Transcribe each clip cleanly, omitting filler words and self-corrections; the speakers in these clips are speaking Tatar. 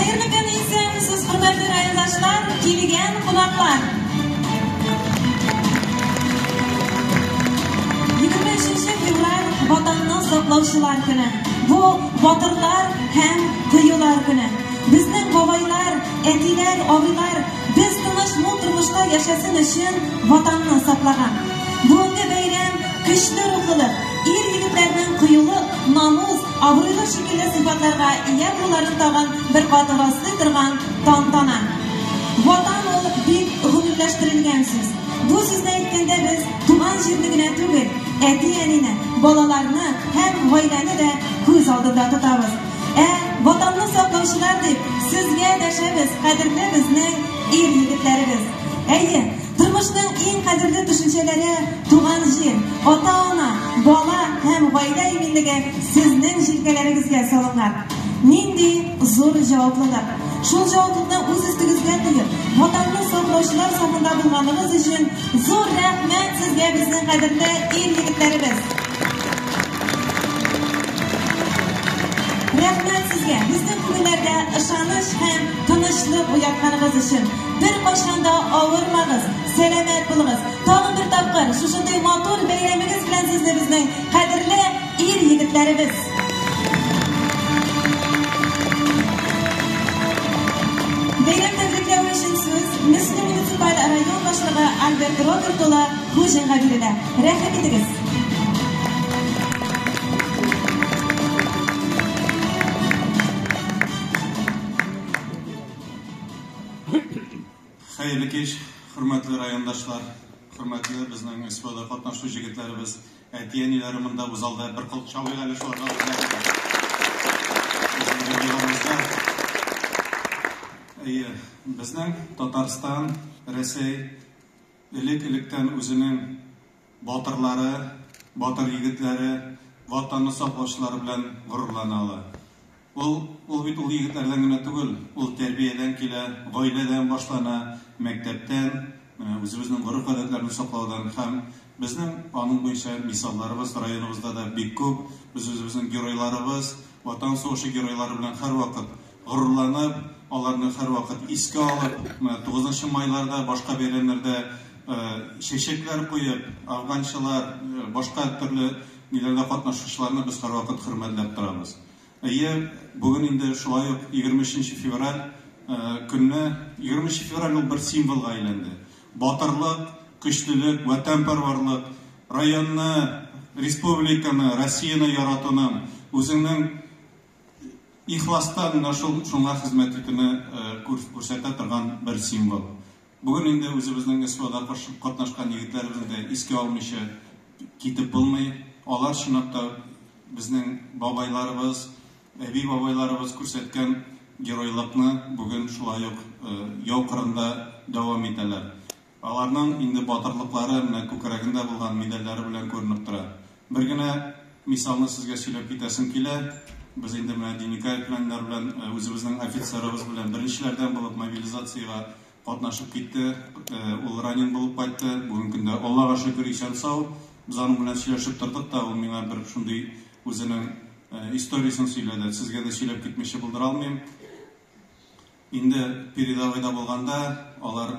Хәерле көн, исәнмесез, хөрмәтле райондашлар, килгән кунаклар! 23 февраль Ватанны саклаучылар көне. Бу батырлар һәм кыюлар көне. Безнең бабайлар, әтиләр, абыйлар без тыныч мул тормышта яшәсен өчен Ватанны саклаган. Бүгенге бәйрәм көчле рухлылык, ир-егетләрнең кыюлык, намус, абруйлы шикелле сыйфатларга ия булуларын тагын бер кат раслый торган тантана. Ватан ул бик гомумләштерелгән сүз. Бу сүзне әйткәндә без туган җирне генә түгел, әти-әнине, балаларны һәм гаиләне дә күз алдында тотабыз. Ә Ватанны саклаучылар дип сезгә дәшәбез, кадерле безнең ир-егетләребез. Әйе, Тормышның иң кадерле төшенчәләре туган җир, ата-ана, бала һәм гаилә иминлеге сезнең җилкәләрегезгә салынган. Нинди зур җаваплылык! Шул җаваплылыкны үз өстегезгә тоеп, Ватанны саклаучылар сафында булганыгыз өчен зур рәхмәт сезгә, безнең кадерле ир-егетләребез! Рәхмәт сезгә, безнең күңелләрдә ышаныч һәм тынычлык уятканыгыз өчен! Беркайчан да авырмагыз, сәламәт булыгыз. Тагын бер тапкыр шушындый матур бәйрәмегез белән сезне безнең кадерле ир-егетләребез! Бәйрәм тәбрикләве өчен сүз Мөслим муниципаль район башлыгы Альберт Роберт улы Хуҗинга бирелә. Рәхим итегез! Хәерле кич, хөрмәтле райондашлар, хөрмәтле безнең СВОда катнашучы җегетләребез, әти-әниләре монда бу залда бер кыл чабыйк әле шуларга. Әйе, безнең Татарстан, Рәсәй элек-электән үзенең батырлары, батыр егетләре, Ватанны саклаучылары белән горурлана ала. Ул, ул бит ул егетләрдән генә түгел, ул тәрбиядән килә, гаиләдән башлана, мәктәптән, менә үзебезнең гореф-гадәтләрне саклаудан һәм безнең аның буенча мисалларыбыз районыбызда да бик күп. Без үзебезнең геройларыбыз, Ватан сугышы геройлары белән һәрвакыт горурланып, аларны һәрвакыт искә алып, менә тугызынчы майларда, башка бәйрәмнәрдә чәчәкләр куеп, афганчылар, башка төрле ниләрдә катнашучыларны без һәрвакыт хөрмәтләп торабыз. Әйе, бүген инде шулай ук 23 нче февраль көнне, 23 февраль ул бер символга әйләнде. Батырлык, көчлелек, ватанпәрварлык, районны, республиканы, Россияне яратуның, үзеңнең ихластан менә шул шуңа хезмәт итүне күрсәтә торган бер символ. Бүген инде үзебезнең СВОда катнашкан егетләребезне дә искә алмыйча китеп булмый. Алар чынлап та безнең бабайларыбыз, әби-бабайларыбыз күрсәткән геройлыкны бүген шулай ук яу кырында дәвам итәләр. Аларның инде батырлыклары менә күкрәгендә булган медальләре белән күренеп тора. Бер генә мисалны сезгә сөйләп китәсем килә. Без инде менә Деникаев беләннәр белән үзебезнең офицерыбыз белән беренчеләрдән булып мобилизациягә катнашып китте. Ул ранен булып кайтты. Бүгенге көндә Аллага шөкер, исән-сау. Без аның белән сөйләшеп тордык та, ул миңа бер шундый үзенең историясен сөйләде. Сезгә дә сөйләп китмичә булдыра алмыйм. Инде передовойда булганда алар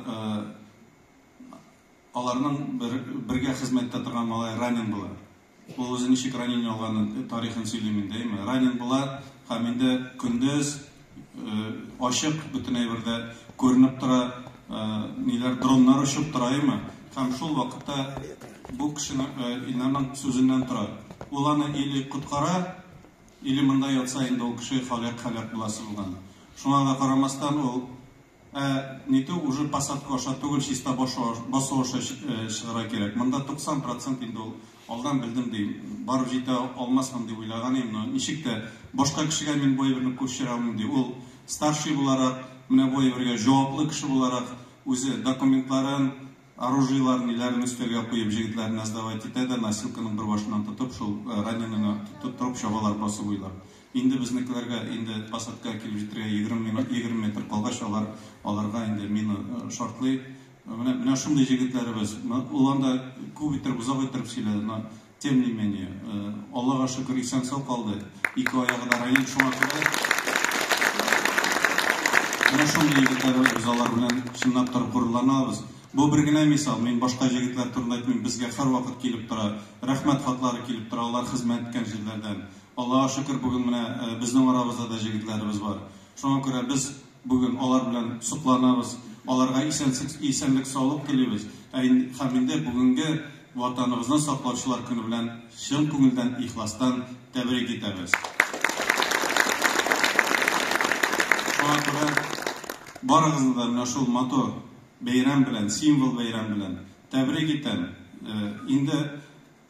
аларның бер бергә хезмәттә торган малай ранен була. Ул үзе ничек ранение алганын тарихын сөйлим инде, әйме. Ранен була һәм инде көндез ачык бөтен әйбер дә күренеп тора, ниләр дроннар очып тора, әйме. Һәм шул вакытта бу кешенең Илнарның сүзеннән тора. Ул аны или коткара, или монда ятса инде ул кеше халәк-халәк буласы булган. Шуңа да карамастан ул Ә не то уже посадка аша түгел, чиста басу аша чыгарга кирәк. Монда 90 процент инде ул алдан белдем ди, барып җитә алмасмын дип уйлаган идем, но ничек тә башка кешегә мин бу әйберне күчерә алмыйм ди. Ул старший буларак, менә бу әйбергә җаваплы кеше буларак үзе документларын, оружиеларын, ниләрен өстәлгә куеп җегетләренә сдавать итә дә, носилканың бер башыннан тотып, шул раненыйны тоттырып чабалар басу буйлап. Инде безнекеләргә инде посадкага килеп җитәргә 20 минут, 20 метр калгач, алар аларга инде мина шартлый. Менә менә шундый җегетләребез. Ул анда күп иттереп, озак иттереп сөйләде, но тем не менее, Аллага шөкер, исән-сау калды. Ике аягы да ранен, шуңа күрә. Менә шундый егетләр, без алар белән чынлап торып горурланабыз. Бу бер генә мисал, мин башка җегетләр турында әйтмим, безгә һәрвакыт килеп тора, рәхмәт хатлары килеп тора, алар хезмәт иткән җирләрдән. Аллага шөкер, бүген менә безнең арабызда да җегетләребез бар. Шуңа күрә без бүген алар белән сокланабыз, аларга исәнлек-саулык телибез. Ә һәм инде бүгенге Ватаныбызны саклаучылар көне белән чын күңелдән, ихластан тәбрик итәбез. Шуңа күрә барыгызны да менә шул матур бәйрәм белән, символ бәйрәм белән тәбрик итәм. Инде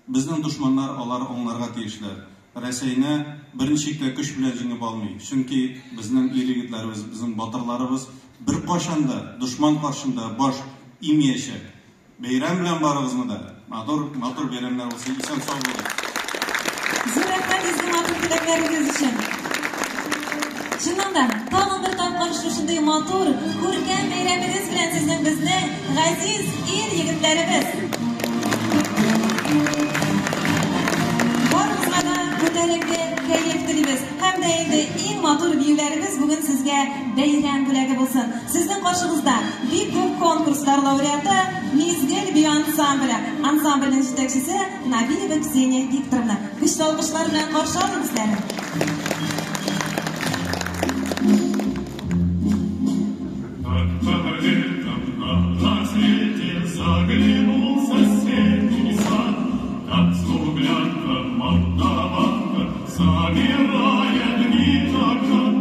безнең дошманнар алар аңларга тиешләр. Рәсәйне берничек тә көч белән җиңеп алмый. Чөнки безнең ир-егетләребез, безнең батырларыбыз беркайчан да дошман каршында баш имиячәк. Бәйрәм белән барыгызны да! Матур, матур бәйрәмнәр булсын, исән-сау булыгыз! Зур рәхмәт изге матур теләкләрегез өчен. Чыннан да, тагын бер тапкыр шушындый матур, күркәм бәйрәмегез белән сезнең безнең газиз ир егетләребез. Барыгызга да күтәренке кәеф телибез. Һәм дә инде иң матур биюләребез бүген сезгә бәйрәм бүләге булсын. Сезнең каршыгызда бик күп конкурслар лауреаты Мизгел бию ансамбле. Ансамбльнең җитәкчесе Набиева Ксения Викторовна. Көчле алкышлар белән каршы алыгыз үзләрен. Как-то летом на рассвете заглянул в соседний сад, там смуглянка, молдаванка собирает виноград.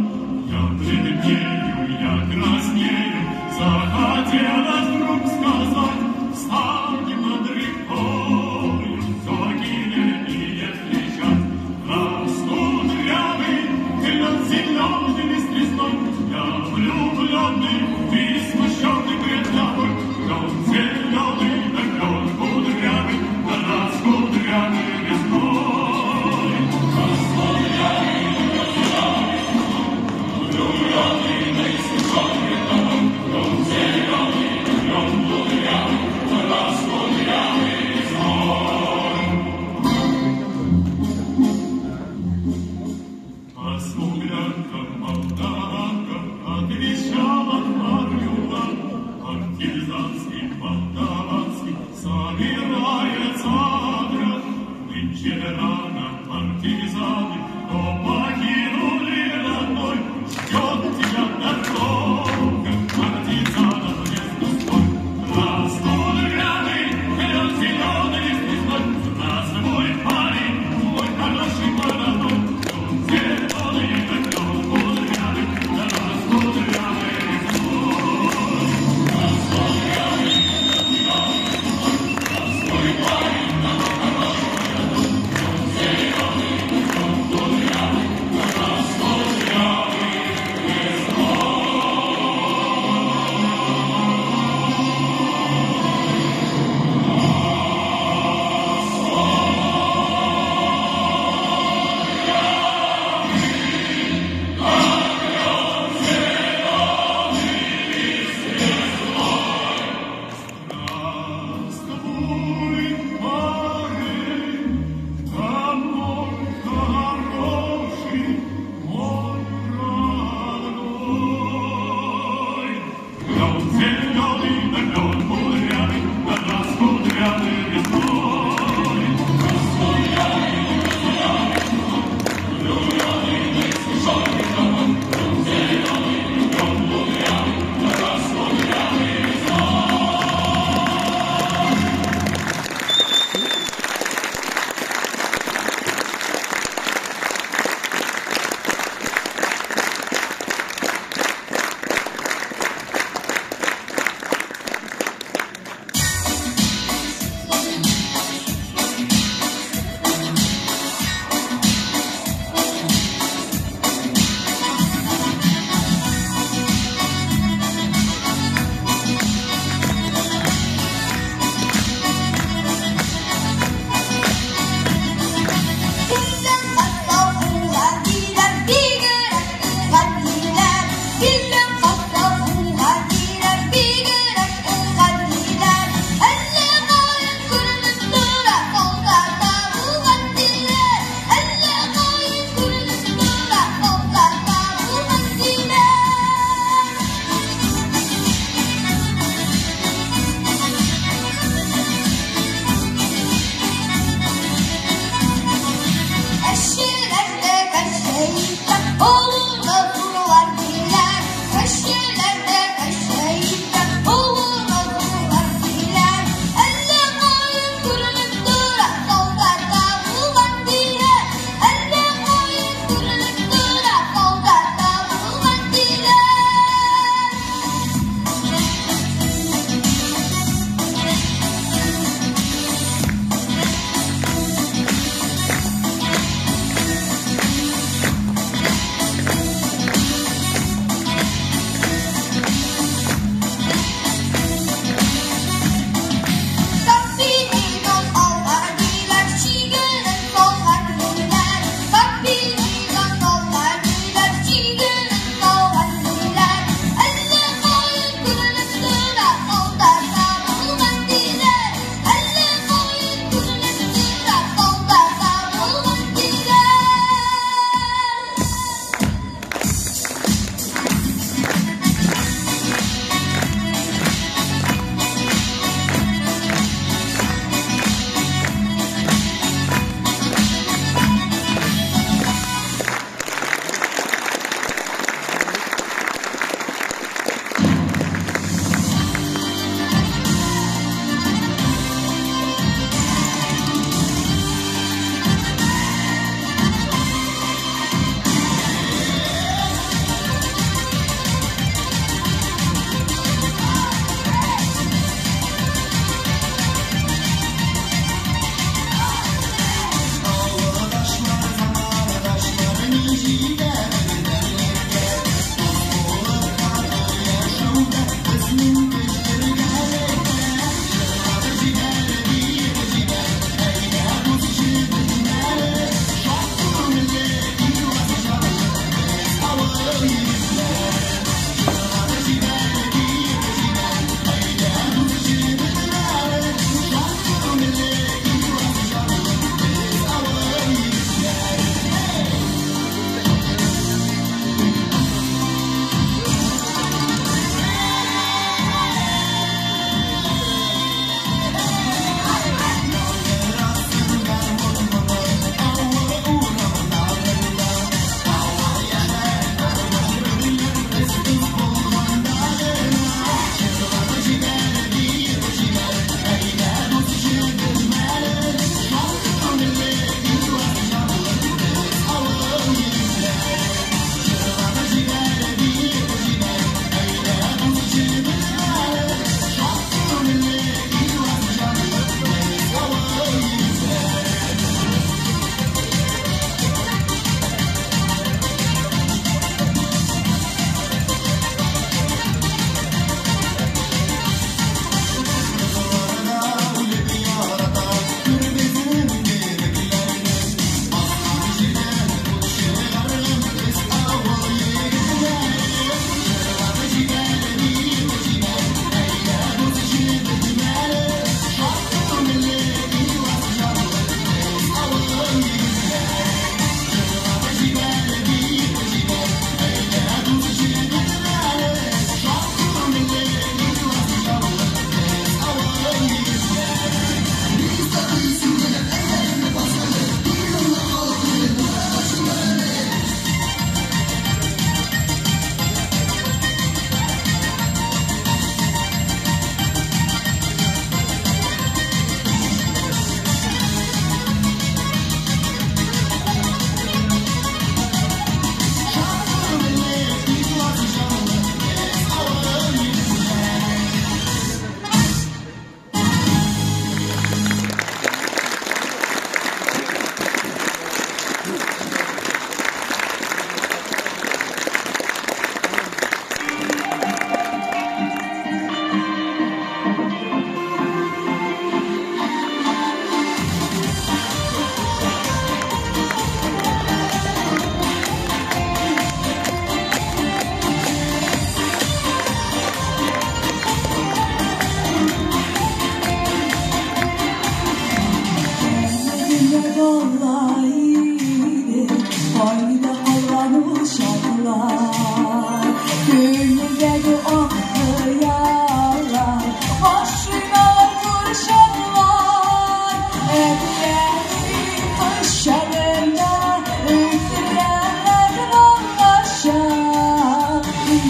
Я бледнею, я краснею, захотелось вдруг сказать: встанем над рекою, зоркие не встречать. Растут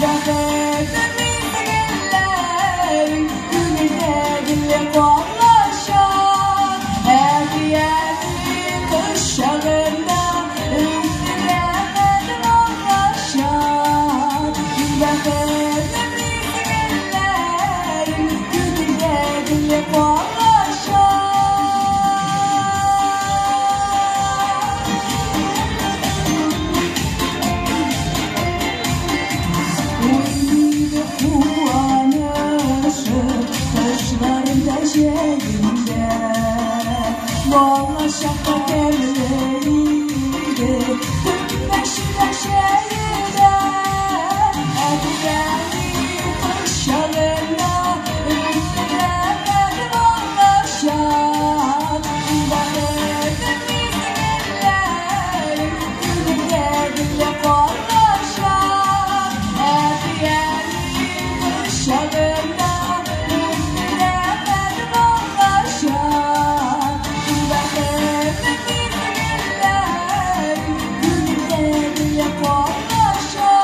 Бәхетле мизгелләрең күңелдә гел калачак. Әти-әни кочагында үтте рәхәт балачак. Бәхетле мизгелләрең күңелдә гел калачак. Уйныйды куанышып, кышларында, җәендә. Балачакта тәмле иде, төннәшенә чәйдә. Әти-әни кочагында үтте рәхәт балачак. Бәхетле мизгелләрең күңелдә гел калачак. Әти-әни кочагында үтте рәхәт балачак. Бәхетле мизгелләрең күңелдә гел калачак.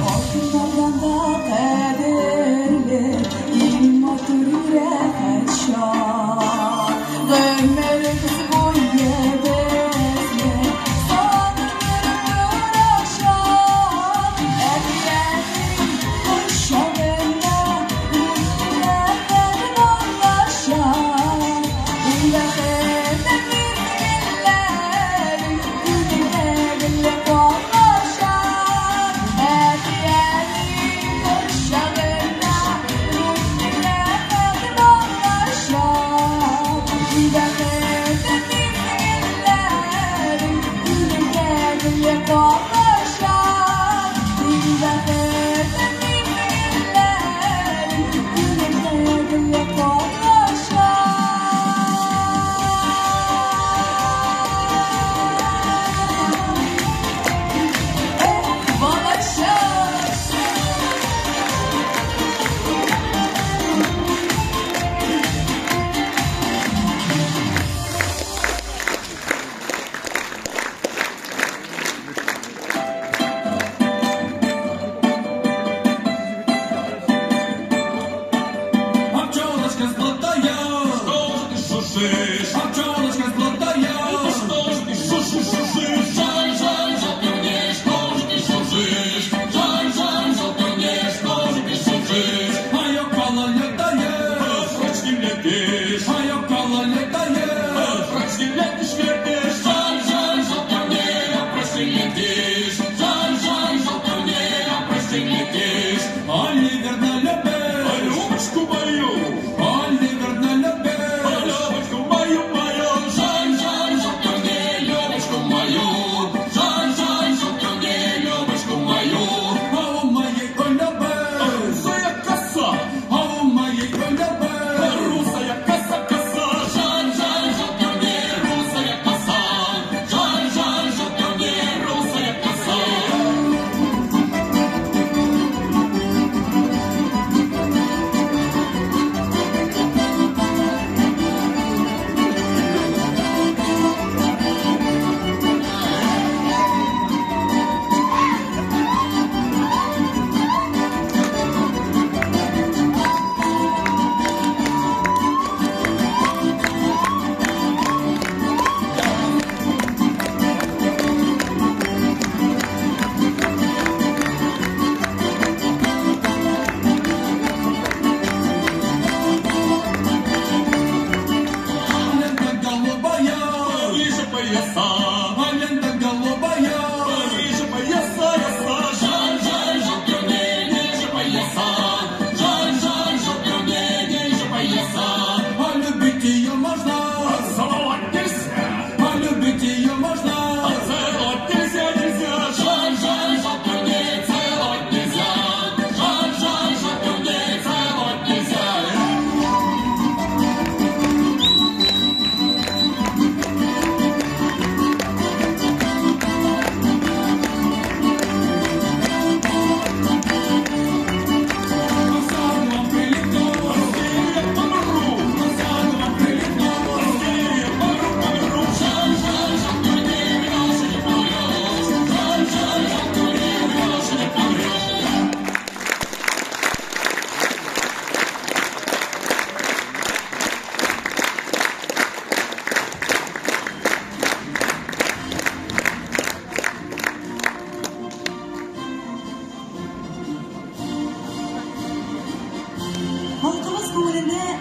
Алтыннардан да кадерле, иң матур рәхәт чак. Гомеребез буе безне сагыныр торачак. Әти-әни кочагында үтте рәхәт балачак. Бәхетле мизгелләрең күңелдә гел калачак. Әти-әни кочагында үтте рәхәт балачак. Бәхетле мизгелләрең күңелдә гел калачак. Бәхетле мизгелләрең күңелдә гел калачак. Эх, балачак! А пчелочка золотая, что же ты шушишь? А пчелочка золотая, что же ты шушишь, шушишь? Жаль, жаль, жалко мне, что же ты шушишь? Жаль, жаль, жалко мне, что же ты шушишь? А я кала летаешь, прочь не летишь. А я кала летаешь, прочь не летишь, летишь. Жаль, жаль, жалко мне, а прочь не летишь. Жаль, жаль, жалко мне, а прочь не летишь. Оливерна любишь, а Любочку мою, Оливерна любишь, а Любочку мою, мою. Жаль, жаль, жалко мне, Любочку мою. Жаль, жаль, жалко мне, Любочку мою.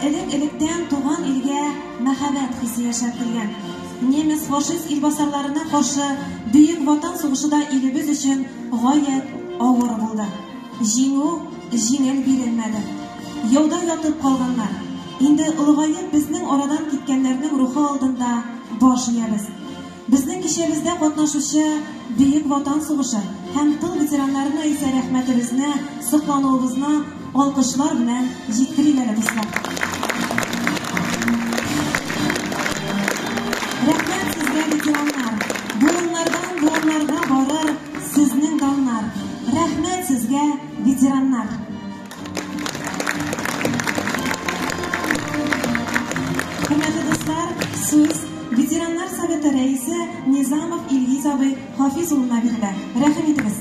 элек-электән туган илгә мәхәббәт хисе яшәп килгән. Немец фашист илбасарларына каршы Бөек Ватан сугышы да илебез өчен гаять авыр булды. Җиңү җиңел бирелмәде. Яуда ятып калганнар, инде олыгаеп безнең арадан киткәннәрнең рухы алдында баш иябез. Безнең кичәбездә катнашучы Бөек Ватан сугышы һәм тыл ветераннарына исә рәхмәтебезне, соклануыбызны алкышлар белән җиткерик әле, дуслар. Рәхмәт сезгә, ветераннар! Буыннардан буыннарга барыр сезнең даннар. Рәхмәт сезгә, ветераннар! Хөрмәтле дуслар, сүз Ветераннар советы рәисе Низамов Илгиз абый Хафиз улына бирелә. Рәхим итегез.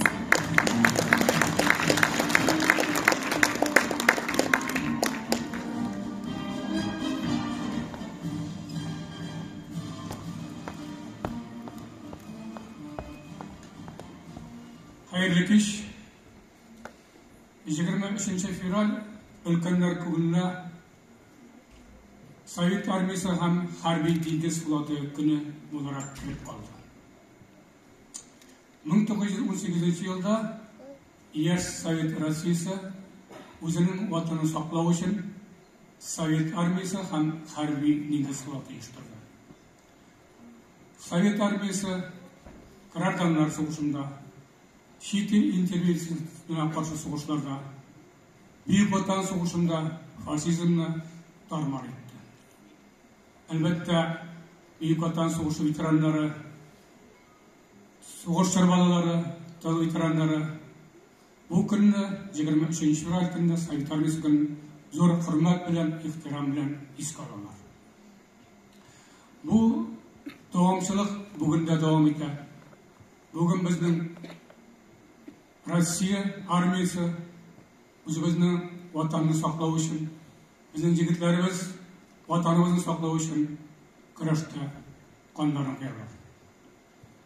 Хәерле кич. 23 февраль өлкәннәр күңеленә Совет армиясе һәм хәрби диңгез флоты көне буларак кереп калды. 1918 елда яшь Совет Россиясе үзенең ватанын саклау өчен Совет армиясе һәм хәрби диңгез флоты оештырды. Совет армиясе гражданнар сугышында, чит ил интервенциясенә каршы сугышларда, Бөек Ватан сугышында фашизмны тар-мар итте. Әлбәттә, Бөек Ватан сугышы ветераннары, сугыш чоры балалары, тыл ветераннары бу көнне, 23 февраль көнне, Совет армиясе көнен зур хөрмәт белән, ихтирам белән искә алалар. Бу дәвамчылык бүген дә дәвам итә. Бүген безнең Россия армиясе үзебезнең ватанны саклау өчен, безнең егетләребез ватаныбызны саклау өчен көрәштә каннарын коялар.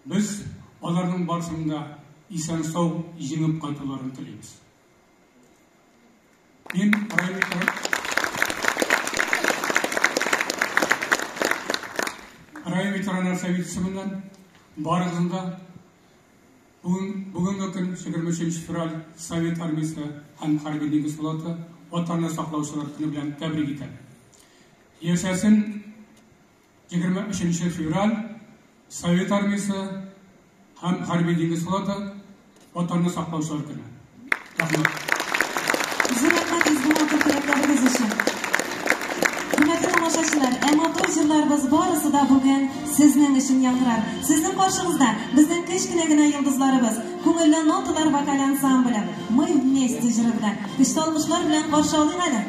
Без аларның барысын да исән-сау җиңеп кайтуларын телибез. Мин район район ветераннар советы исеменнән барыгызны да Бүгенге көн 23 февраль Совет армиясе һәм хәрби диңгез флоты Ватанны саклаучылар көне белән тәбрик итәм. Яшәсен 23 февраль Совет армиясе һәм хәрби диңгез флоты Ватанны саклаучылар көне. Рәхмәт. Зур рәхмәт изге матур теләкләрегез өчен. Хөрмәтле тамашачылар, ә матур җырларыбыз барысы да бүген сезнең өчен яңгырар. Сезнең каршыгызда безнең кечкенә генә йолдызларыбыз, Күңелле ноталар вокаль ансамбле, Мы вместе җыры белән. Көчле алкышлар белән каршы алыйк әле.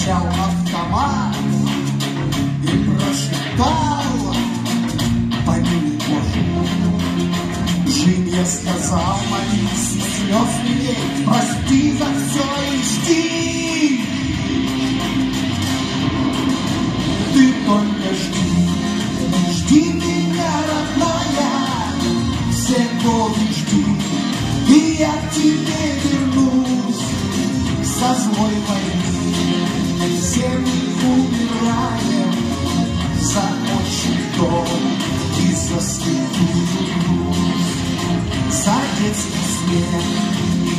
Взял автомат и прошептал: помилуй, Боже. Жене сказал: молись и слез не лей, прости за все и жди. Ты только жди, жди меня, родная, все годы жди, и я к тебе вернусь со злой войны. Все мы умираем за отчий дом и за святую Русь, за детский смех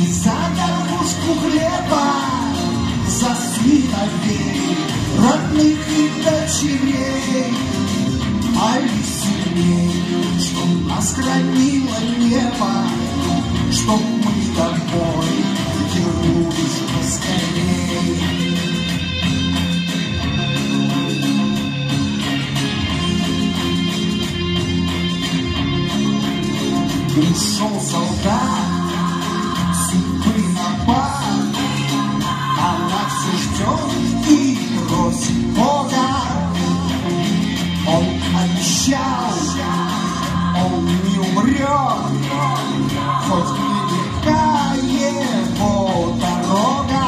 и за горбушку хлеба, за сыновей, родных и дочерей. Молись сильней, чтоб нас хранило небо, чтоб мы домой вернулись поскорей. Ушел солдат, судьбы на бак, она все ждет и просит Бога. Он обещал, он не умрет, хоть велика его дорога.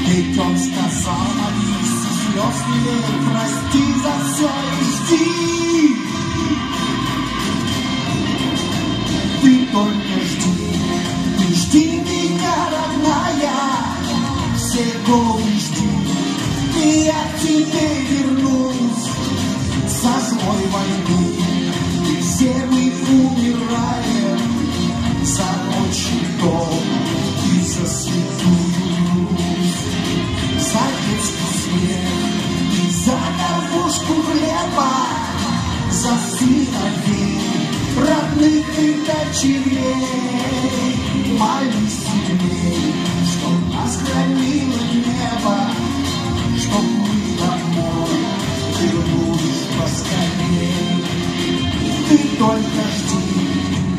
Ведь он сказал: молись и слез не лей, прости за все и жди. Ты только жди, ты жди меня, родная, все годы жди, и я к тебе вернусь со злой войны. И все мы умираем за отчий дом и за святую Русь, за детский смех и за горбушку хлеба, за сыновей, родных и дочерей. Молись сильней, чтоб нас хранило небо, чтоб мы домой вернулись поскорей. Ты только жди,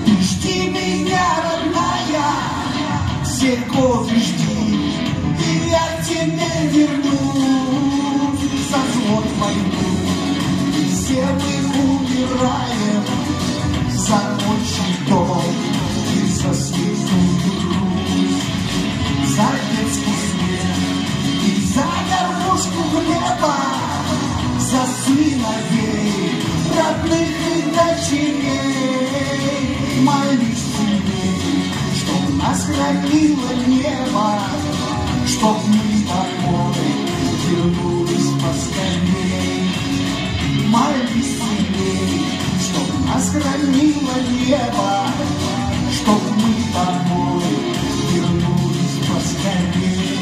ты жди меня, родная, все годы жди, и я к тебе вернусь со злой войны. И все мы умираем за отчий дом и за святую Русь, за детский смех и за горбушку хлеба, за сыновей, родных и дочерей. Молись сильней, чтоб нас хранило небо, чтоб мы домой вернулись поскорей. Молись сильней, чтоб нас хранило небо, чтоб мы домой вернулись поскорей.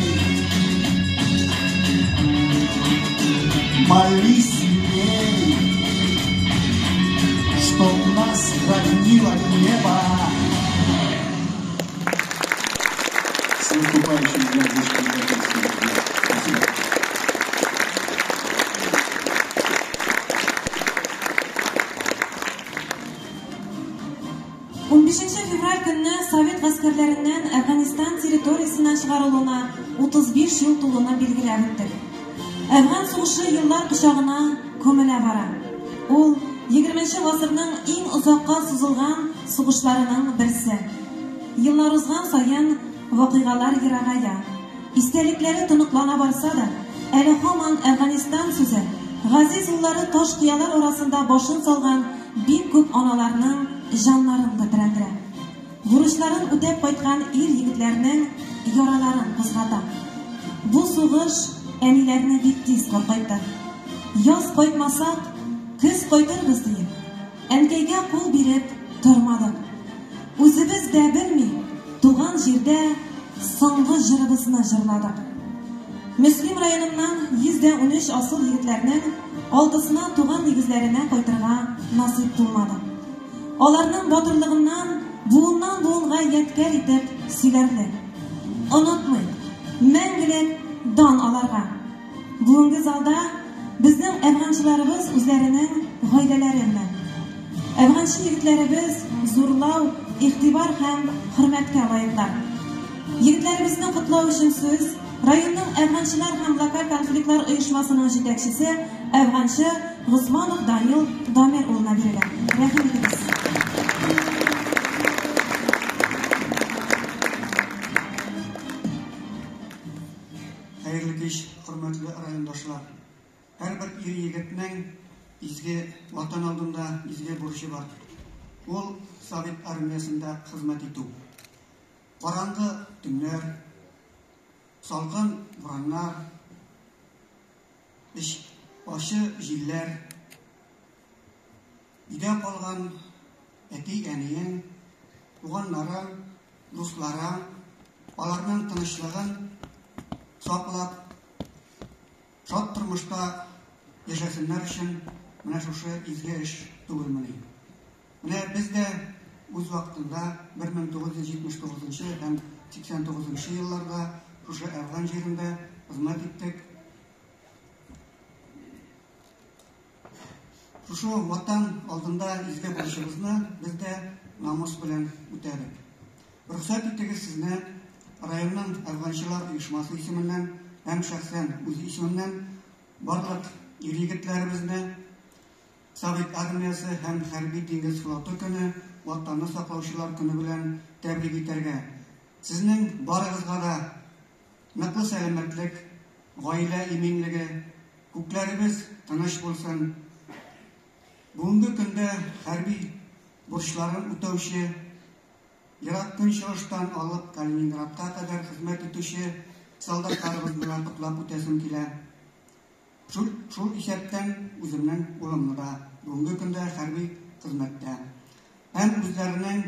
Молись сильней, чтоб нас хранило небо. С наступающим днем защиты. Спасибо. Февраль көнне Совет гаскәрләреннән Әфганистан территориясеннән чыгарылуына 35 ел тулуны билгеләп үттек. Әфган сугышы еллар кочагына күмелә бара. Ул 20 гасырның иң озакка сузылган сугышларының берсе. Еллар узган саен вакыйгалар ерагая, истәлекләре тоныклана барса да, әле һаман Әфганистан сүзе газиз уллары таш кыялар арасында башын салган бик күп аналарның җаннарын тетрәндерә. Бурычларын үтәп кайткан ир егетләрнең яраларын кузгата. Бу сугыш әниләрне бик тиз картайтты. Яз кайтмасак, көз кайтырбыз диеп, әнкәйгә кул биреп тормадык. Үзебез дә белми, туган җирдә соңгы җырыбызны җырладык. Мөслим районыннан 113 асыл егетләрнең 6-сына туган нигезләренә кайтырга насыйп булмады. Аларның батырлыгыннан буыннан буынга ядкәр итеп сөйләрлек. Онытмыйк, мәңгелек дан аларга. Бүгенге залда безнең әфганчыларыбыз үзләренең гаиләләре белән. Әфганчы егетләребез зурлау, игътибар һәм хөрмәткә лаеклар. Егетләребезне котлау өчен сүз районның әфганчылар һәм локаль конфликтлар оешмасының җитәкчесе әфганчы Госманов Данил Дамир улына бирелә. Рәхим итегез. Хәерле кич, хөрмәтле райондашлар. Һәрбер ир-егетнең изге Ватан алдында изге бурычы бар. Ул Совет армиясендә хезмәт итү. Караңгы төннәр, салкын бураннар, ачы җилләр, өйдә калган әти-әниең, туганнарың, дусларың, аларның тынычлыгын саклап, шат тормышта яшәсеннәр өчен менә шушы изге эш түгелмени. Менә без дә үз вакытында 1979 һәм 89 елларда шушы Әфган җирендә хезмәт иттек. Шушы Ватан алдында изге бурычыбызны без дә намус белән үтәдек. Рөхсәт итегез сезне районның әфганчылар оешмасы исеменнән һәм шәхсән үз исемемнән барлык ир-егетләребезне Совет армиясе һәм хәрби диңгез флоты көне, Ватанны саклаучылар көне белән тәбрик итәргә. Сезнең барыгызга да ныклы сәламәтлек, гаилә иминлеге, күкләребез тыныч булсын. Бүгенге көндә хәрби бурычларын үтәүче, Ерак Көнчыгыштан алып Калининградка кадәр хезмәт итүче солдатларыбызны да котлап үтәсем килә. Шул исәптән үземнең улымны да бүгенге көндә хәрби хезмәттә. Һәм үзләренең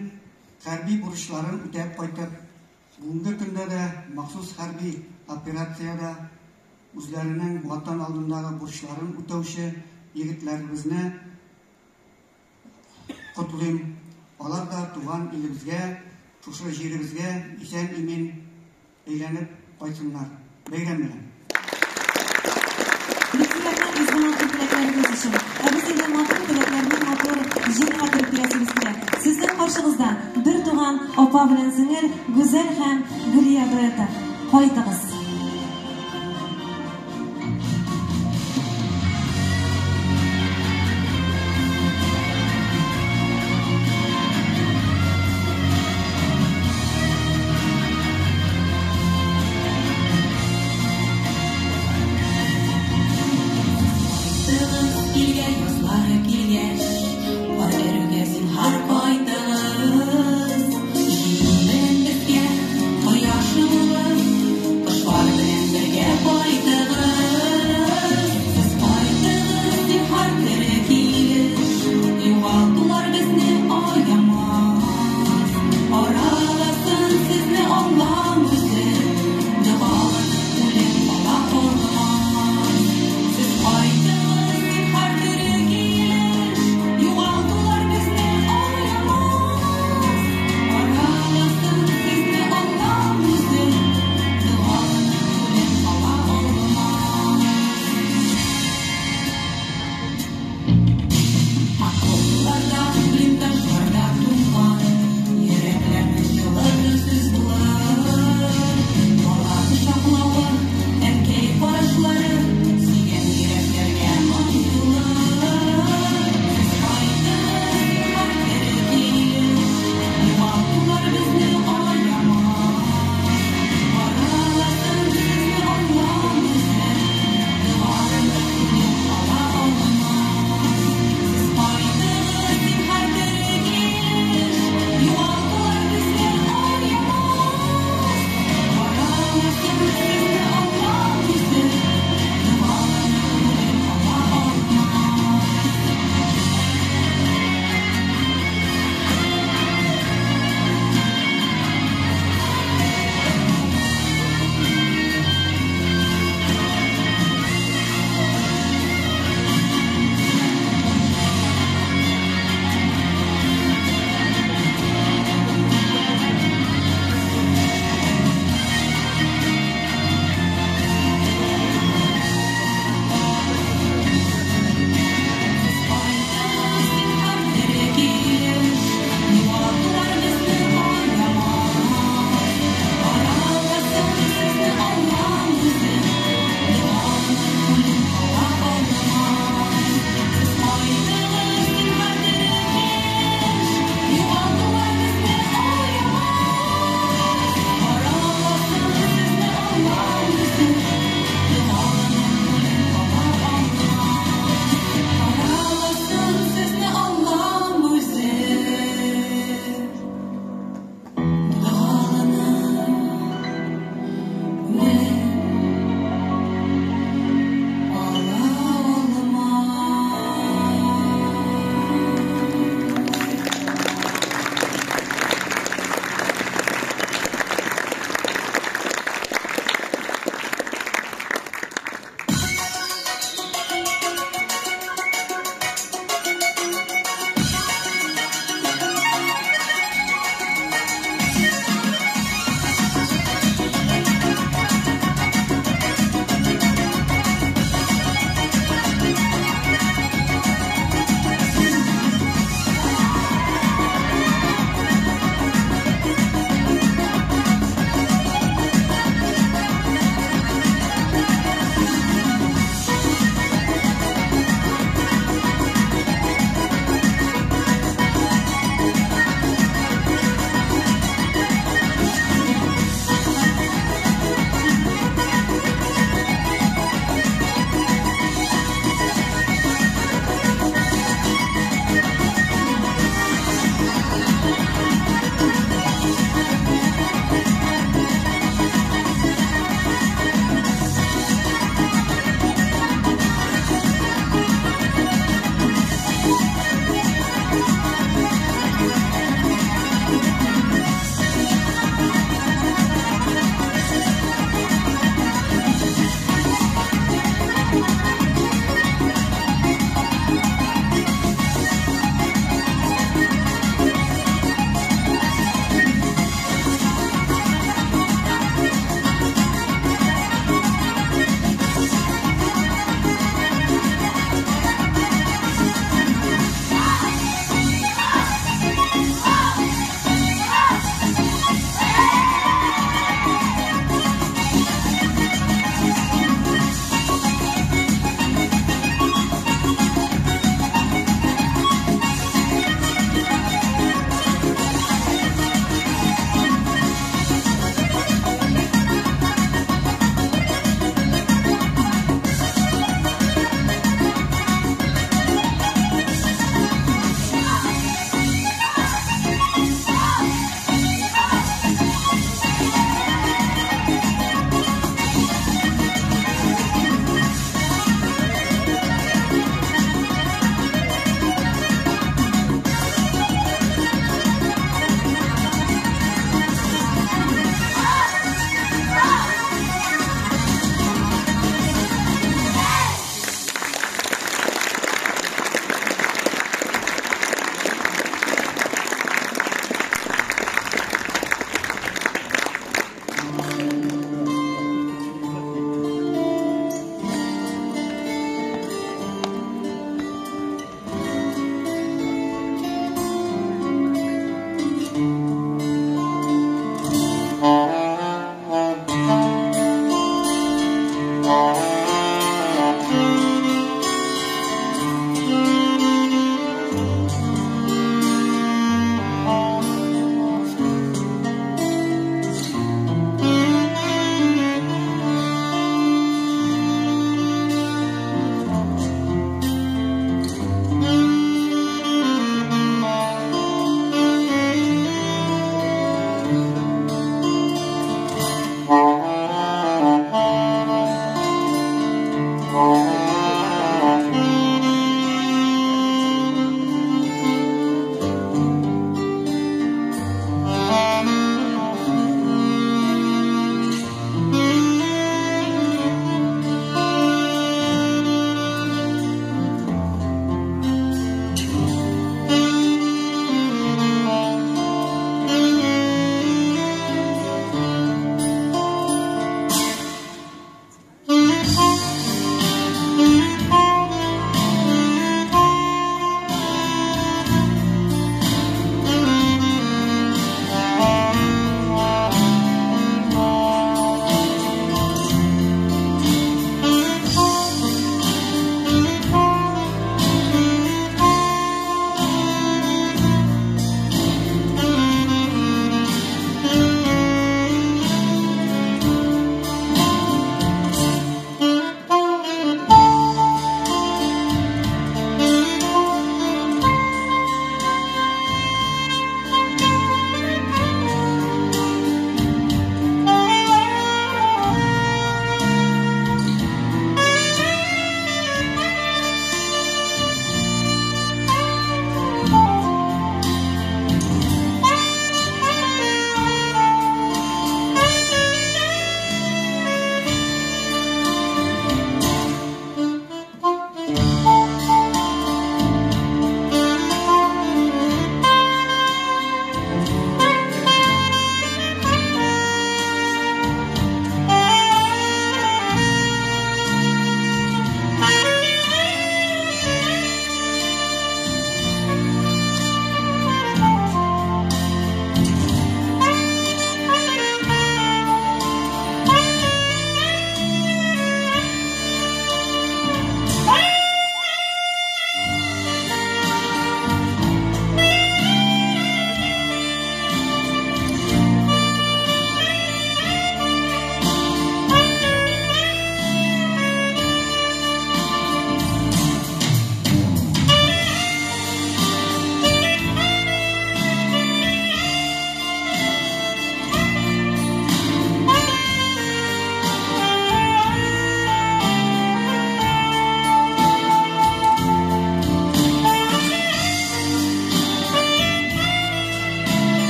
хәрби бурычларын үтәп кайтып, бүгенге көндә дә махсус хәрби операциядә үзләренең Ватан алдындагы бурычларын үтәүче егетләребезне котлыйм. Алар да туган илебезгә, шушы җиребезгә исән-имин әйләнеп кайтсыннар. Бәйрәм белән! Бик зур рәхмәт изге матур теләкләрегез өчен. Ә без инде матур теләкләрне матур җырга төреп бирәсебез килә. Сезнең каршыгызда бер туган апа белән сеңел Гүзәл һәм Гөлия дуэты. Кайтыгыз!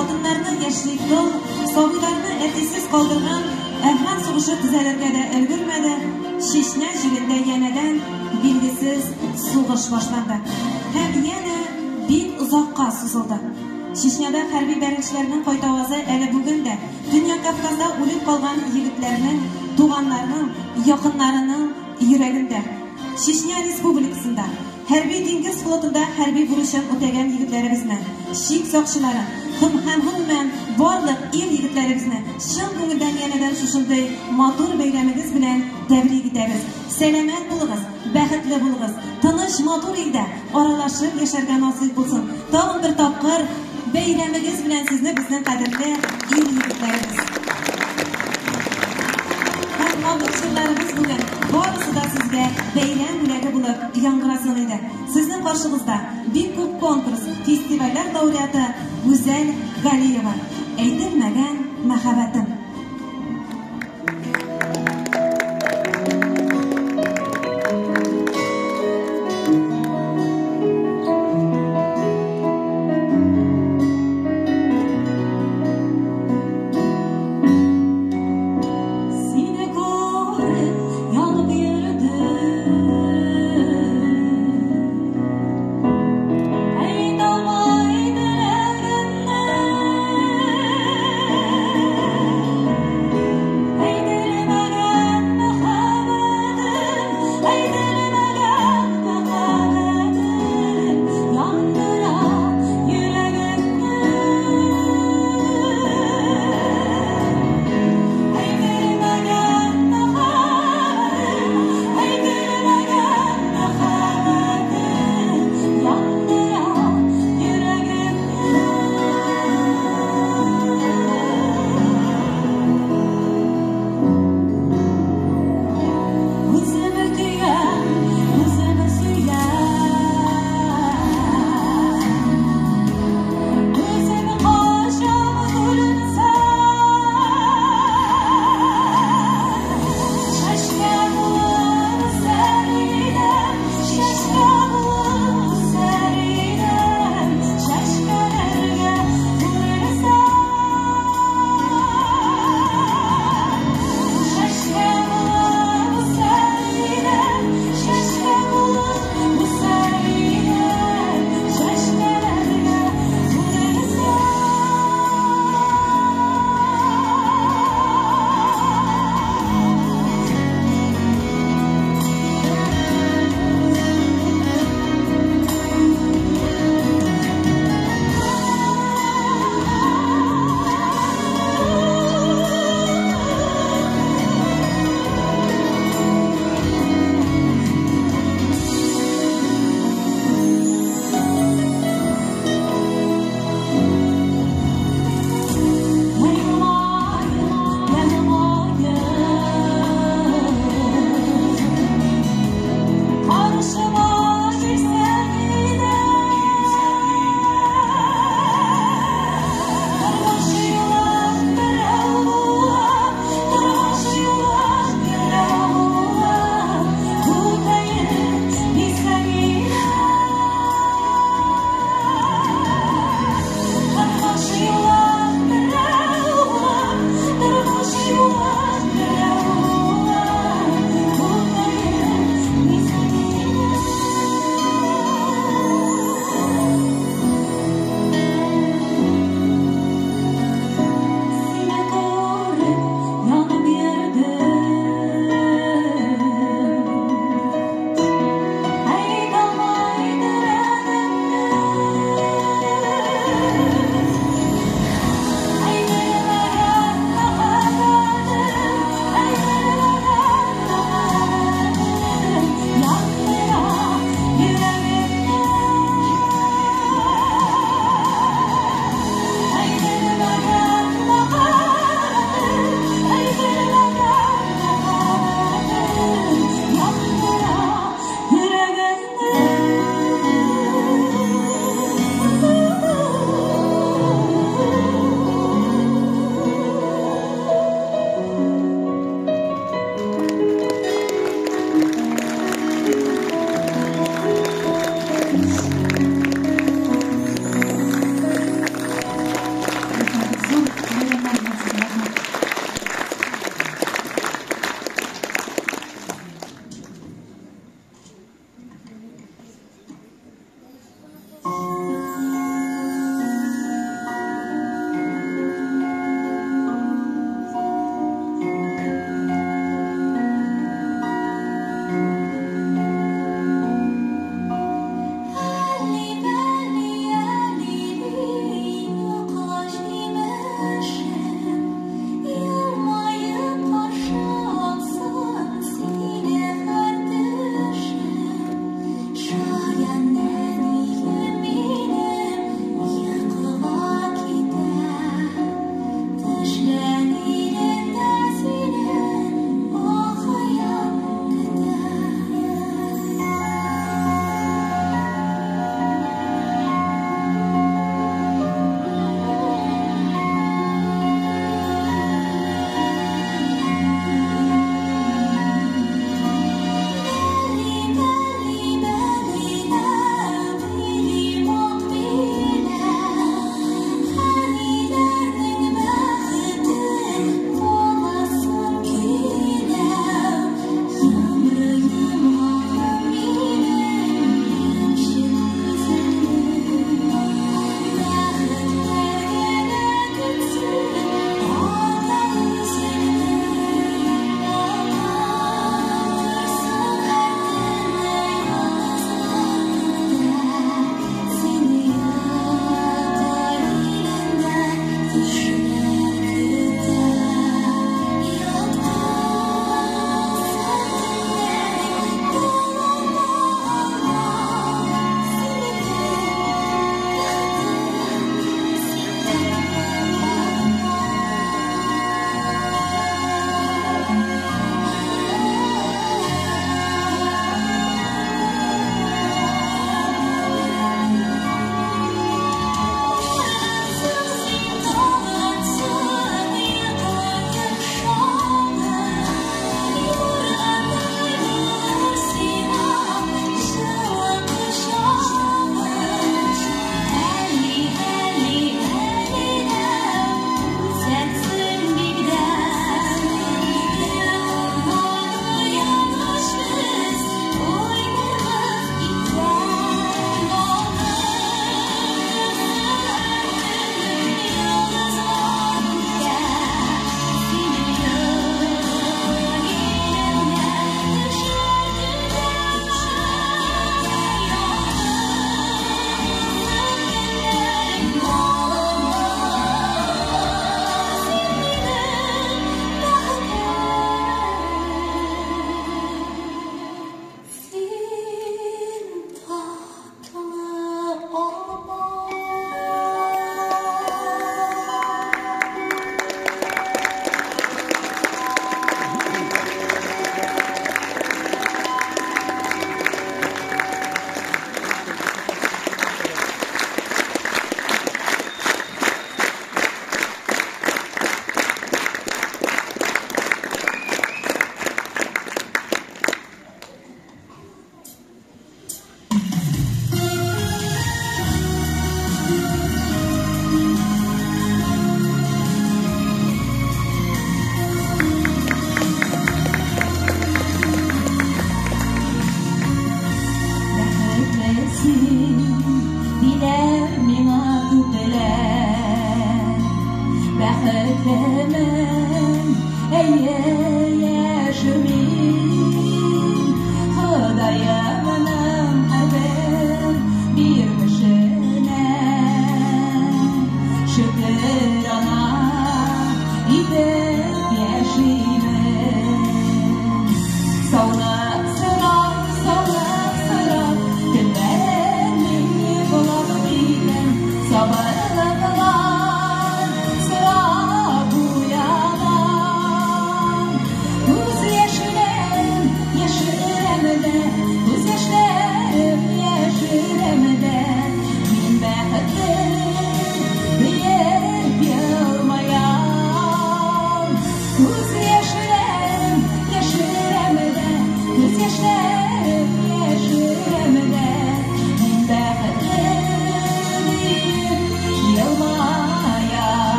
Хатыннарны яшьли тол, сабыйларны әтисез калдырган Әфган сугышы төзәлергә дә өлгермәде, Чечня җирендә янәдән билгесез сугыш башланды. Һәм янә бик озакка сузылды. Чечняда хәрби бәрелешләрнең кайтавазы әле бүген дә Төньяк Кавказда үлеп калган егетләрнең, туганнарының, якыннарының йөрәгендә. Чечня Республикасында Хәрби диңгез флотында хәрби бурычын үтәгән егетләребезне, чик сакчыларын һәм һәм гомумән барлык ир-егетләребезне чын күңелдән янәдән шушындый матур бәйрәмегез белән тәбрик итәбез. Сәламәт булыгыз, бәхетле булыгыз, тыныч, матур илдә аралашып яшәргә насыйп булсын. Тагын бер тапкыр бәйрәмегез белән сезне безнең кадерле ир-егетләребез! Һәм матур җырларыбыз бүген барысы да сезгә бәйрәм бүләге булып яңгырасын иде. Сезнең каршыгызда бик күп конкурс, фестивальләр лауреаты Гүзәл Галиева. Әйтелмәгән мәхәббәтем. Сине күреп янып йөрдем. Әйтә алмый теләгемне.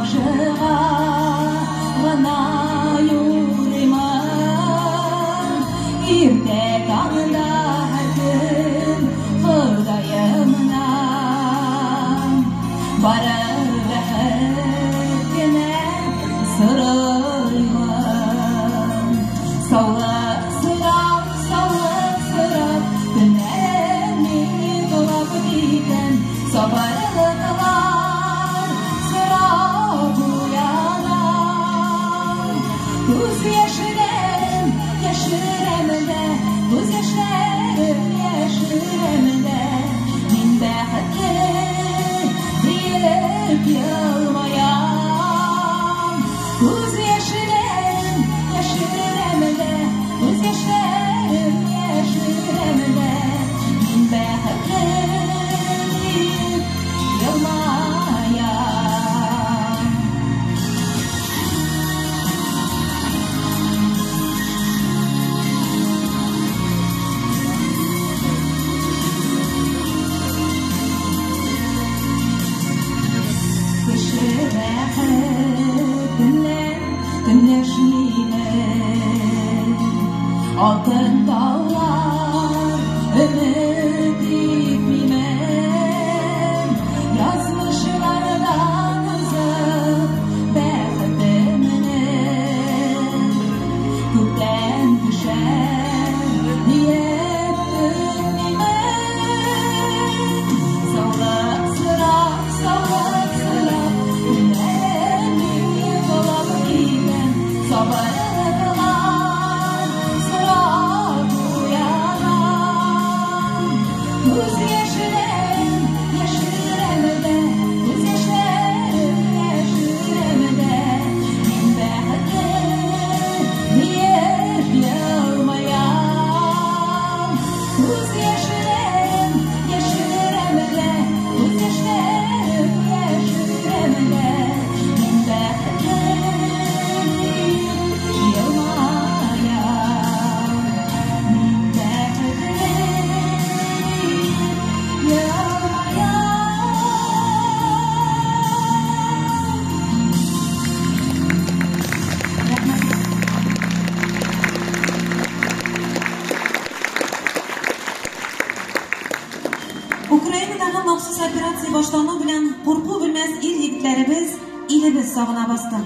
Яхшыга гына юрыймын. Иртә таңда һәр көн Ходаемнан бары бәхет кенә сорыймын. Саулык сорап, саулык сорап, көннәрем мин тулып китәм, сабырлыклар сорап уянам. Күз яшьләрем яшерәм дә, күз яшьләрем яшерәм дә, мин бәхетле диеп елмаям. Күз яшьләрем яшерәм дә, күз яшьләрем яшерәм дә, мин бәхетле диеп елмаям. Кеше бәхетеннән көнләшмимен. Алтын таулар өмет итмимен. Язмышлардан узып бәхетемнең күктән төшәр диеп көтмимен. Саулык сорап, саулык сорап, көннәрем мин тулып китәм, сабырлыклар сорап уянам. Күз яшьләрем яшерәм дә, күз яшьләрем яшерәм дә, мин бәхетле диеп елмаям. Күз яшьләрем яшерәм дә, күз яшьләрем яшерәм дә, мин бәхетле диеп елмаям. Мин бәхетле диеп елмаям. Рәхмәт. Украинадагы махсус операция башлану белән курку белмәс ир егетләребез илебез сагына басты.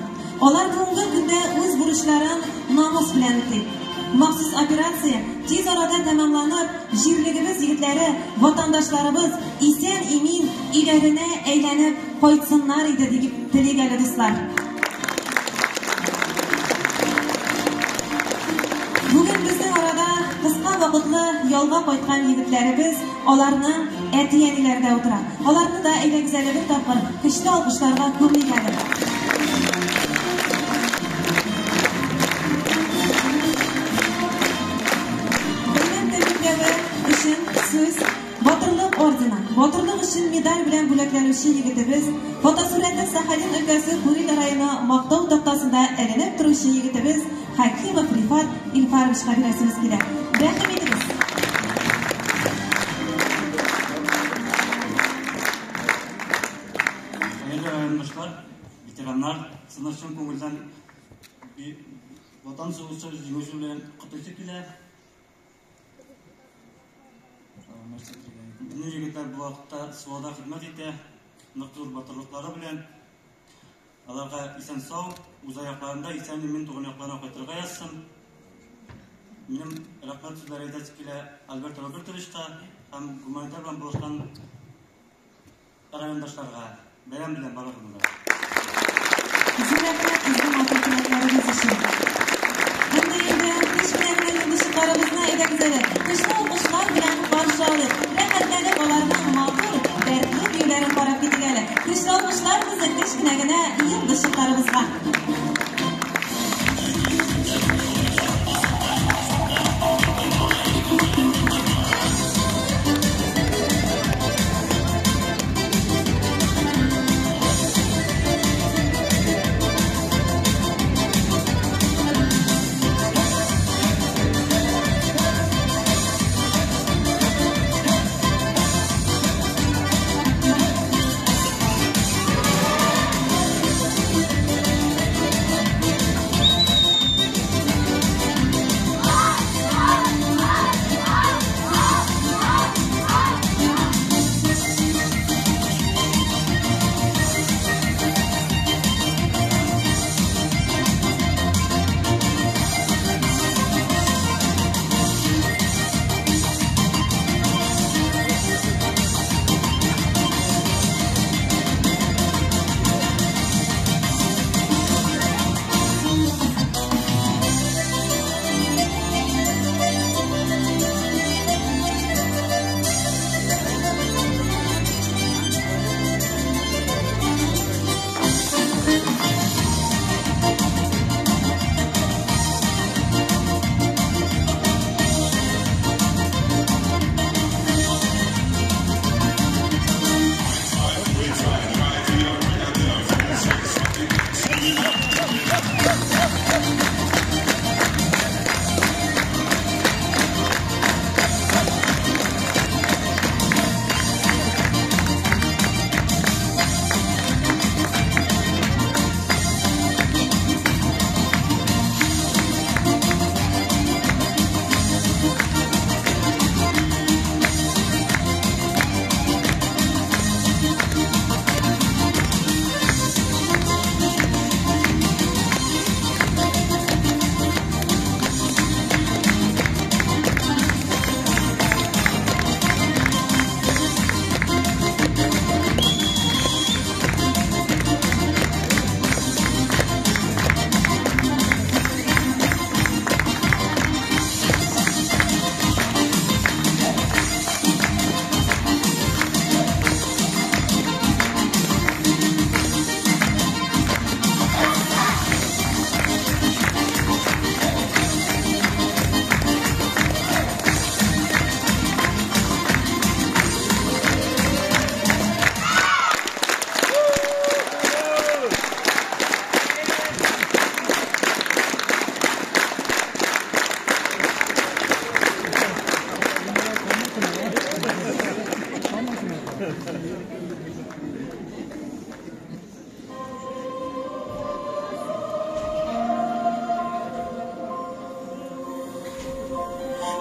Алар бүгенге көндә үз бурычларын намус белән үти. Махсус операция тиз арада тәмамланып, җирлегебез егетләре, ватандашларыбыз исән-имин өйләренә әйләнеп кайтсыннар иде дип телик әле, дуслар. Бүген безнең арада кыска вакытлы ялга кайткан егетләребез, аларның әти-әниләре дә утыра. Аларны да әйдәгез әле бер тапкыр көчле алкышларга күмик әле. Бәйрәм тәбрикләве өчен сүз Батырлык ордены, Батырлык өчен медаль белән бүләкләнүче егетебез, фотосурәте Сахалин өлкәсе Курил районы Мактау тактасында эленеп торучы егетебез Хакимов Рифат Илфаровичка бирәсебез килә. Рәхим итегез. Хәерле райондашлар, ветераннар, сезне чын күңелдән Ватан сугышы җиңүче белән котлыйсы килә. Безнең егетләр бу вакытта СВОда хезмәт итә, нык зур батырлыклары белән. Аларга исән-сау, үз аякларында исән-имин туган якларына кайтырга язсын. Минем рәхмәт сүзләре әйтәсе килә Альберт Робертовичка һәм гуманитар белән булышкан райондашларга. Бәйрәм белән барыгызны да. Зур рәхмәт безнең матур теләкләрегез өчен. Һәм дә инде кечкенә генә йолдызчыкларыбызны әйдәгез әле көчле алкышлар белән каршы алыйк. Рәхәтләнеп аларның матур, дәртле биюләрен карап китик әле. Көчле алкышлар безнең кечкенә генә йолдызчыкларыбызга.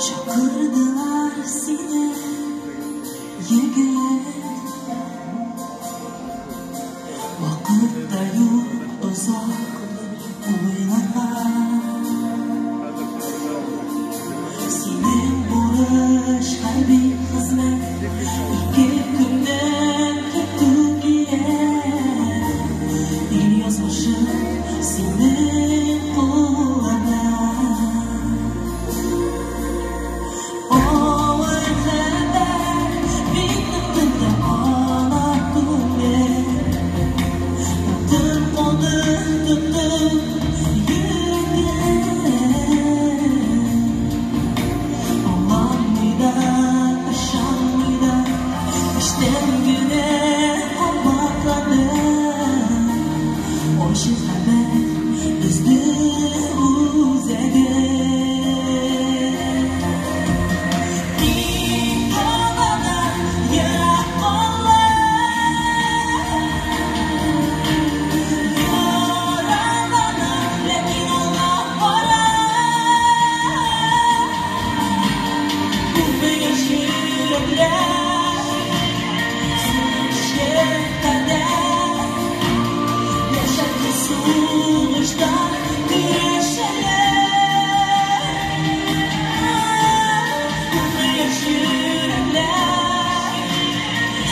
Чакырдылар сине, егет. Вакыт та юк озак уйларга. Синең бурыч хәрби хезмәт, ике көннән көтү килә. Ил язмышы синең кулларда. Авыр хәбәр бик нык тынды ана күңел. Тын калды тотып йөрәге. Аңламый да, ышанмый да, эчтән генә кабатлады. Ачы хәбәр өзде үзәген. Киң далада ерак кала, яралана, ләкин алга бара. Күпме яшь йөрәкләр сугышка кадәр дәһшәтле сугышта көрәшәләр. Күпме яшь йөрәкләр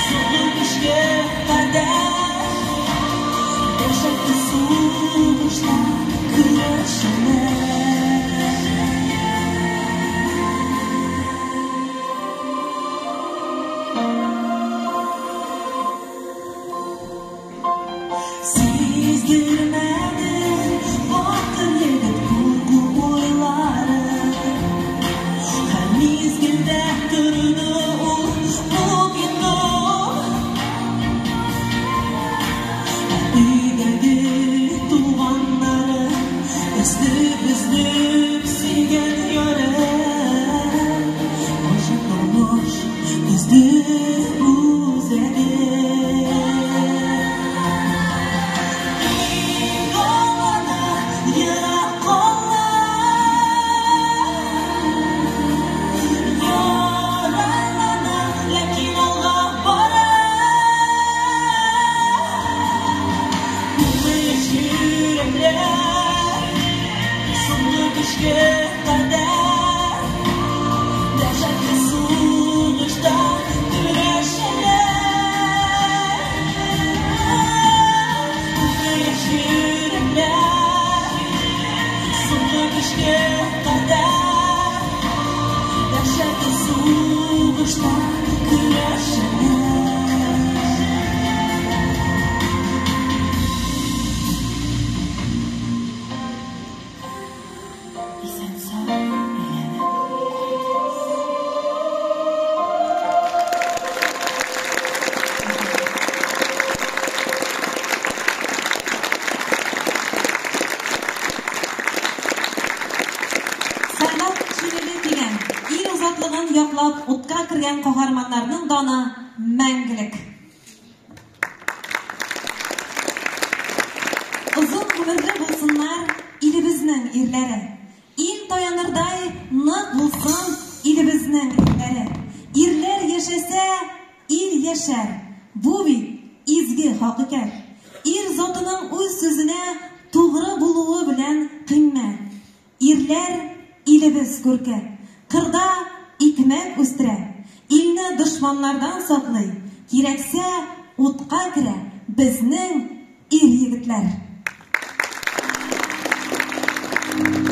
сугышка кадәр дәһшәтле сугышта көрәшәләр. Сиздермәде батыр егет курку уйлары. Һәр мизгелдә торды ул бу. Өйдәге туганнары, өзлеп-өзлеп сөйгән яры. Ачы тормыш өзде үзәген. Киң далада ерак кала, яралана, ләкин алга бара. Күпме яшь йөрәкләр соңгы көчкә кадәр дәһшәтле сугышта көрәшәләр. Күпме яшь йөрәкләр соңгы көчкә кадәр дәһшәтле сугышта көрәшәләр. Исән-сау әйләнеп кайтыгыз. Солдат ширеге дигән ил азатлыгын яклап утка кергән каһарманнарның даны мәңгелек. Озын гомерле булсыннар илебезнең ирләре. Ил таянырдай нык булсын илебезнең ирләре. Ирләр яшәсә, ил яшәр. Бу бит изге хакыйкать. Ир затының үз сүзенә тугры булуы белән кыйммәт. Ирләр илебез күрке. Кырда икмәк үстерә. Илне дошманнардан саклый. Кирәксә утка керә безнең ир егетләр. Thank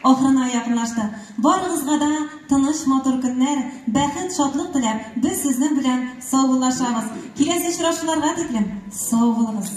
ахырына якынлашты. Барыгызга да тыныч, матур көннәр, бәхет, шатлык теләп, без сезнең белән саубуллашабыз. Киләсе очрашуларга тиклем сау булыгыз.